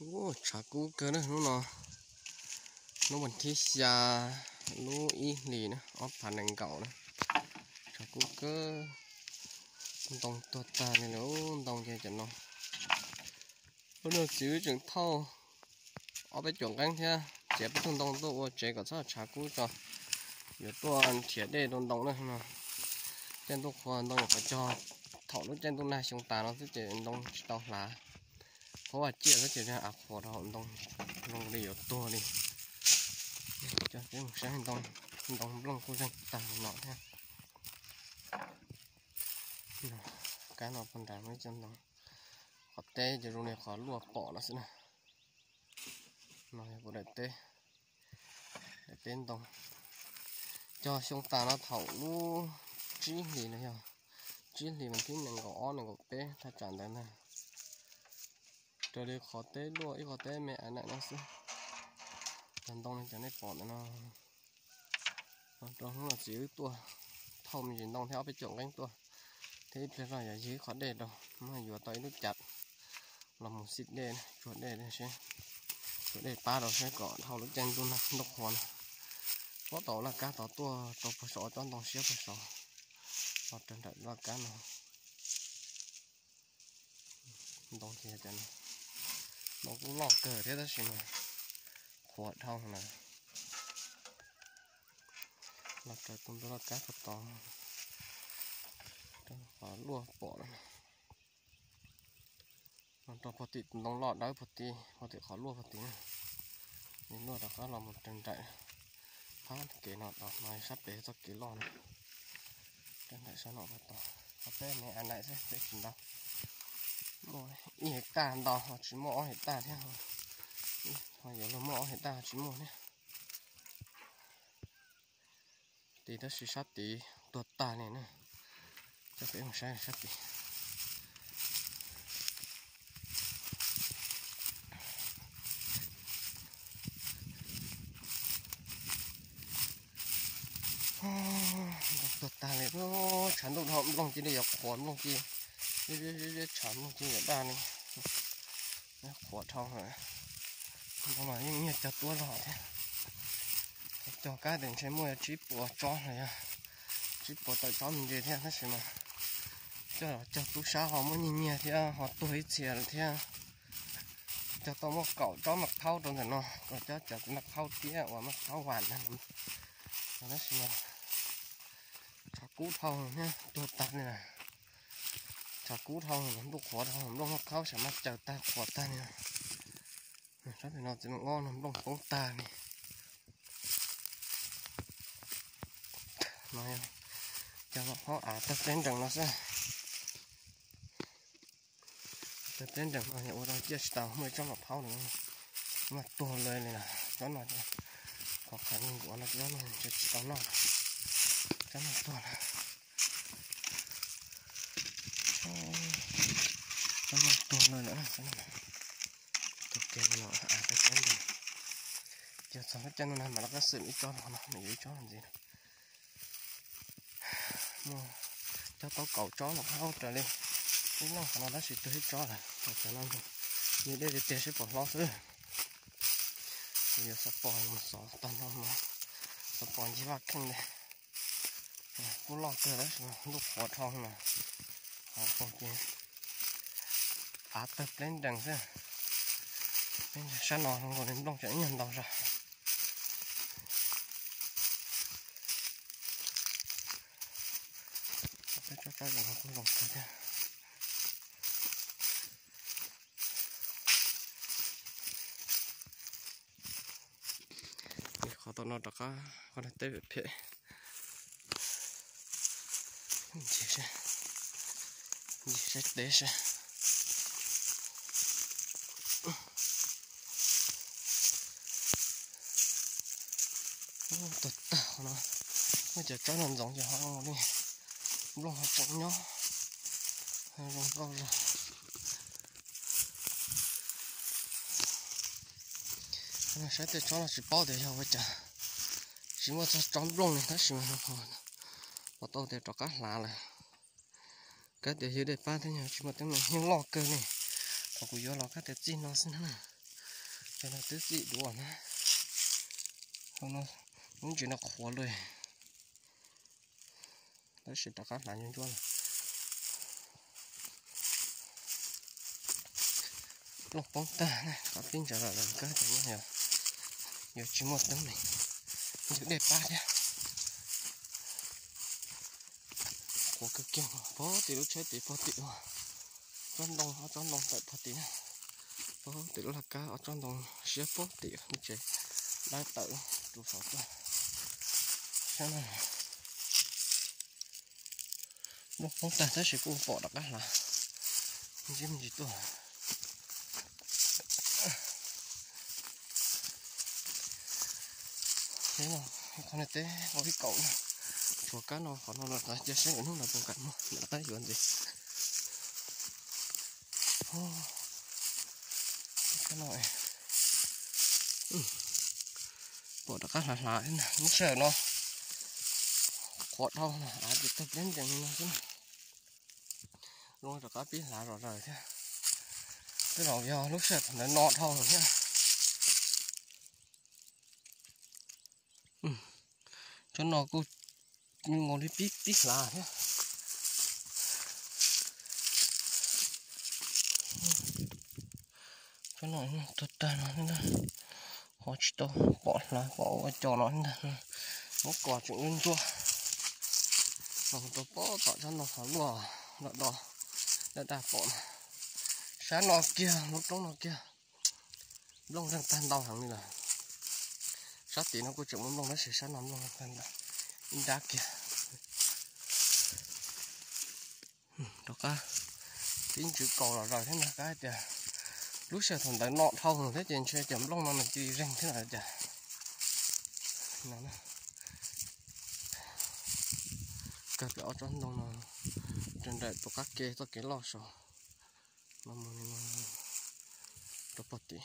Tshav kub kawg na hnub no, hnub vas thib xya lub ib hlis na, ob phav nees nkaum na. Tshav kub kawg, ntoo tuag tag li lawm, ntoo ces cov no. Hnub no txiv wb tseem thauj ob peb cuam nqeeb thiab txiav peb tug ntoo tuaj ua tsev kom txhob tshav kub tso. Yuav tuaj nrhiav dej rau ntoo na no. Caij ntuj qhua ntoo yuav qhov cog, thaum lub caij ntuj nag xyoo tas no xwb ces ntoo tsis tau hlav. Qhuav vas ciaj xwb ces av qhuav rau hauv ntoo, zoo li yuav tuag li. Coj peb mus saib ntoo, ntoo nplooj kuj zeeg tag li no thiab. Kab no puag nrad muaj ib co ntoo. Qhov teb ces zoo li qhov luaj pom no xwb na. No yog kuv daim teb, daim teb ntoo. Cog xyoo tas no thaum lub tsib hlis los yog tsib hlis vas thib nees nkaum ob nees nkaum peb thaj tsam ntawd ntag. Raws li qhov teb luaj ib qhov teb me a naim no xwb. Cov ntoo no cov nej pom ntawm no, rau hnub no txiv wb tuaj thauj me ntsis ntoo thiab ob peb cuam nqeeb tuaj, thiab ib pliag zog yuav yig ib qhov dej rau, muab yuav tau ib lub cav los mus xij dej, tsuag dej seb, tsuag dej pab rau seb kom dhau lub caij ntuj nag ntuj qhua no. Puab tau laj kab tod tuaj rau puag saum, tsob ntoo siab puag saum, los raws nraim laj kab no. Ntoo ces cov no, ntoo kuj loj kawg thiab tab sis mas qhuav dhau na. Los raws tus ntoo laj kab puag tod, qhov luaj pom no. Los rau puag tim tus ntoo loj dawb puag tim, puag tim qhov luaj puag tim na. Nws luaj rov qab los mus raws nraim phab kev no, no sab pem txoj kev loj na. Raws nraim sab no puag tod, qhov teb me a naim xwb, teb tsis ntau. Muaj ib hais taj ntau, ho tsis muaj ob hais taj thiab, ho yuav luag muaj ob hais taj tsis muaj thiab. Tid tab sis sab tid tuag tag li na. Coj peb mus saib sab tid. Ntoo tuag tag li, tshav ntuj dhau nplooj cia li yuav qhuav, nplooj cia li, tshav nplooj cia li yuav daj li. Qhuav dhau lawm. Ntoo no yeej nyiag cog tuab zog thiab. Cog kab tias ntshe muaj tsib puas tsob los yog tsib puas tawm tsob me ntsis thiab tab sis mas cog, cog tub sab ho muab nyiag nyiag thiab ho tuag ib txhia lawm thiab. Cog tau muaj kaum tsob maj phaub rau ntawm no, kaum tsob cov maj phaub tiab uas maj phaub vas na. Tab sis mas tshav kub dhau thiab tuag tag li na. Tshav kub dhau, ntuj qhuav dhau, nplooj maj phaub xyov maj caws tag qhuav tag li na. Sab pem no txiv neej ob no nplooj poob tag li. No yog cov maj phaub av tawg pleb nrees no xwb. Tawg pleb nrees no yog ua rau ciaj tsis tau, muaj ib tsob maj phaub no mas tuag lawm li na. Tsob no ces qhov qhav nkuav no, tsob no ntshe tsis tau noj, tsob no tuag lawm. Tsob no tuag lawm lawm, tsob no. Tus kiag no av tawg pleb nrees. Ces txog lub caij no na mam rov qab xwm ib tsob no, nws yuav ib tsob no ntxiv. Muaj cog tau kaum tsob maj phaub raws li ib leej qhov no tab sis tuag ib tsob lawm. Cov no yog dej tiag tiag seb puas hlob xwb. Yuav xov pos mus xov tag nrho no, xov pos ncig vaj kheej li. Kuj loj kawg tab sis ntuj qhuav dhau na. Qhov ces av tawg pleb nrees xwb. Sab no zoo nkaus li nplooj tseem ib nyuag ntau zog. Peb tsob tsob zoo no kuj zoo kawg thiab. Qhov tom no rov qab qhov no teb phem phem. Ncig saib teb saib. Tuag tag qhov no, muaj cov tsob no ntxoov ces ho zoo li nplooj ho tseem nyob, zoo nkauj zog. Saib tej tsob no tsis paub tias yog ua cas tsis muaj txog tsob nplooj li tab sis mas pom tau tias rov qab hlav lawm. Kab tias ywg dej pab thiab yog tsis muaj teeb meem yeej loj kawg li. Thaum kuv yuav los kab tias txij no xwb na. Twb txij duav na, lub ntsis no qhuav lawm, tab sis rov qab hlav ntsuab ntsuab lawm. Nplooj poob tag, qhov pib ntsav los lawm, kab cov nyob yog, yog tsis muaj teeb meem, ntws dej pab thiab. Qhuav kawg kiag, pog tim lub tsheb tim pog tim, tsob ntoo, ob tsob ntoo tawm pog tim na, pog tim lub laj kab ob tsob ntoo siab pog tim tsev, dawb tawm rau saum tuaj. Nplooj poob tag tab sis kuj pom rov qab hlav, ntsib me ntsis tuaj. Qhov no teb ua ib kaum na, tshuav kab no qhov no los cia seb lwm hnub no puas kam muag, rov qab yuav ntxiv. Kab no pom rov qab hlav hlav thiab na, lub sij hawm no qhuav dhau na, av ces tawg pleb ntees li no xwb na. Lub rov qab pib hlav zom zaws thiab, tej zaum yog lub sij hawm thaum ntawd no dhau lawm thiab. Tsob no kuj nkaus li pib pib hlav thiab. Tsob no tuag tag no thiab ntag, ho tsis tau pom hlav pom ua co no thiab ntag. Lub ko tseem ntsuab ntsuab, los rau pob tom tsob ntoo ho luaj do do, daj daj pom na. Sab no kiag, lub roob no kiag, nplooj zeeg tag ntau heev li lawm. Sab tid no kuj tseem muaj nplooj tab sis sab no nplooj zeeg tag ntau, ib nrab kiag. Rov qab tib ntsws kaus los zaws thiab ntag, kab hais tias lub sij hawm thaum ntawd no dhau lawm thiab ces ntshe cov nplooj no nws cia li zeeg thiab lawm cas. Kawg pem ob tsob ntoo no, raws nraim tus qab ke txoj kev loj saud no mus li no rau pog tim.